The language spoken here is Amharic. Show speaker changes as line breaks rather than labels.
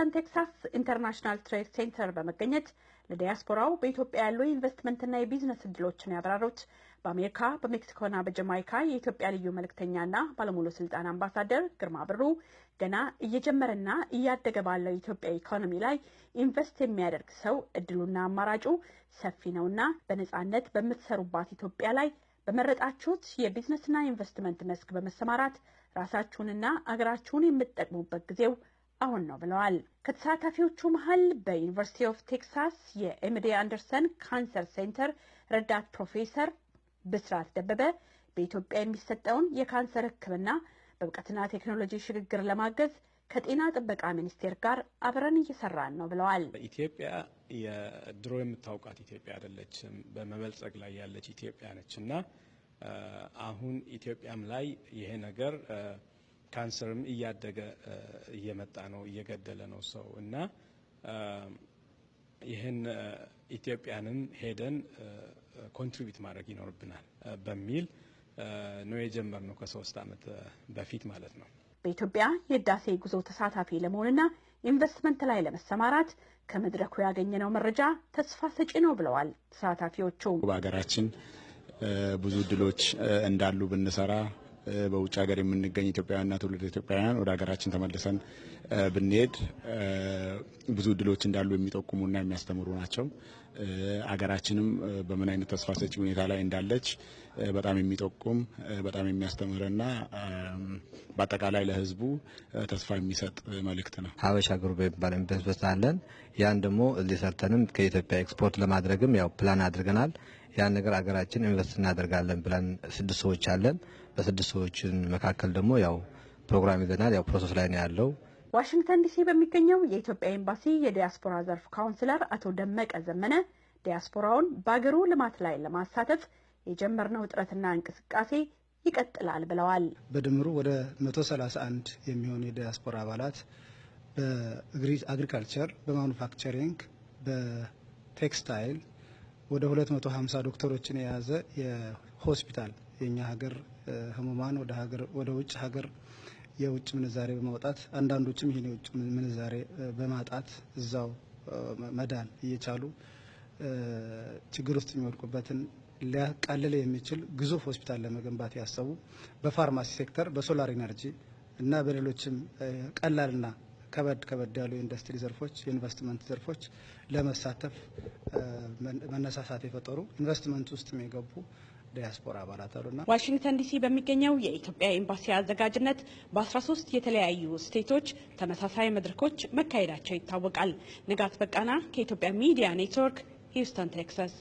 በሂውስተን ቴክሳስ International Trade Center በመገኘት ለዲያስፖራው በኢትዮጵያ ያሉ የኢንቨስትመንትና የቢዝነስ እድሎችን ያብራሩት በአሜሪካ፣ በሜክሲኮና በጀማይካ የኢትዮጵያ ልዩ መልእክተኛና ባለሙሉ ስልጣን አምባሳደር ግርማ ብሩ ገና እየጀመረና እያደገ ባለው የኢትዮጵያ ኢኮኖሚ ላይ ኢንቨስት የሚያደርግ ሰው እድሉና አማራጩ ሰፊ ነውና በነጻነት በምትሰሩባት ኢትዮጵያ ላይ በመረጣችሁት የቢዝነስና ኢንቨስትመንት መስክ በመሰማራት ራሳችሁንና አገራችሁን የምትጠቅሙበት ጊዜው አሁን ነው ብለዋል። ከተሳታፊዎቹ መሀል በ University of Texas የ MD Anderson Cancer Center ረዳት ፕሮፌሰር ብስራት ደበበ በኢትዮጵያ የሚሰጠውን የካንሰር ሕክምና በእውቀትና ቴክኖሎጂ ሽግግር ለማገዝ ከጤና ጥበቃ ሚኒስቴር ጋር አብረን እየሰራን ነው ብለዋል።
ኢትዮጵያ የድሮ የምታውቃት ኢትዮጵያ አይደለችም። በመበልጸግ ላይ ያለች ኢትዮጵያ ነች እና አሁን ኢትዮጵያም ላይ ይሄ ነገር ካንሰርም እያደገ እየመጣ ነው፣ እየገደለ ነው ሰው እና ይህን ኢትዮጵያንም ሄደን contribute ማድረግ ይኖርብናል በሚል ነው የጀመርነው ከ3 ዓመት በፊት ማለት ነው።
በኢትዮጵያ የህዳሴ ጉዞ ተሳታፊ ለመሆንና ኢንቨስትመንት ላይ ለመሰማራት ከመድረኩ ያገኘነው መረጃ ተስፋ ሰጪ ነው ብለዋል ተሳታፊዎቹ።
በሀገራችን ብዙ እድሎች እንዳሉ ብንሰራ፣ በውጭ ሀገር የምንገኝ ኢትዮጵያውያንና ትውልደ ኢትዮጵያውያን ወደ ሀገራችን ተመልሰን ብንሄድ ብዙ እድሎች እንዳሉ የሚጠቁሙና የሚያስተምሩ ናቸው። አገራችንም በምን አይነት ተስፋ ሰጪ ሁኔታ ላይ እንዳለች በጣም የሚጠቁም፣ በጣም የሚያስተምርና በአጠቃላይ ለሕዝቡ ተስፋ የሚሰጥ መልእክት ነው።
ሀበሻ ግሩፕ የሚባል ኢንቨስትመንት አለን። ያን ደግሞ እዚህ ሰርተንም ከኢትዮጵያ ኤክስፖርት ለማድረግም ያው ፕላን አድርገናል። ያን ነገር አገራችን invest እናደርጋለን ብለን ስድስት ሰዎች አለን። በስድስት ሰዎች መካከል ደግሞ ያው ፕሮግራም ይዘናል። ያው process ላይ ነው ያለው።
ዋሽንግተን ዲሲ በሚገኘው የኢትዮጵያ ኤምባሲ የዲያስፖራ ዘርፍ counselor አቶ ደመቀ ዘመነ ዲያስፖራውን በአገሩ ልማት ላይ ለማሳተፍ የጀመርነው ጥረትና እንቅስቃሴ ይቀጥላል ብለዋል።
በድምሩ ወደ 131 የሚሆኑ የዲያስፖራ አባላት በ agriculture፣ በ manufacturing፣ በ ቴክስታይል ወደ 250 ዶክተሮችን የያዘ የሆስፒታል የኛ ሀገር ህሙማን ወደ ውጭ ሀገር የውጭ ምንዛሬ በማውጣት፣ አንዳንዶችም ይህን የውጭ ምንዛሬ በማጣት እዛው መዳን እየቻሉ ችግር ውስጥ የሚወድቁበትን ሊያቃልል የሚችል ግዙፍ ሆስፒታል ለመገንባት ያሰቡ፣ በ pharmacy sector፣ በ solar energy እና በሌሎችም ቀላልና ከበድ ከበድ ያሉ የኢንዱስትሪ ዘርፎች፣ የኢንቨስትመንት ዘርፎች ለመሳተፍ መነሳሳት የፈጠሩ፣ ኢንቨስትመንት ውስጥ የገቡ ዲያስፖራ አባላት አሉና
ዋሽንግተን ዲሲ በሚገኘው የኢትዮጵያ ኤምባሲ አዘጋጅነት በ13 የተለያዩ ስቴቶች ተመሳሳይ መድረኮች መካሄዳቸው ይታወቃል። ንጋት በቃና ከኢትዮጵያ ሚዲያ ኔትወርክ፣ ሂውስተን ቴክሳስ።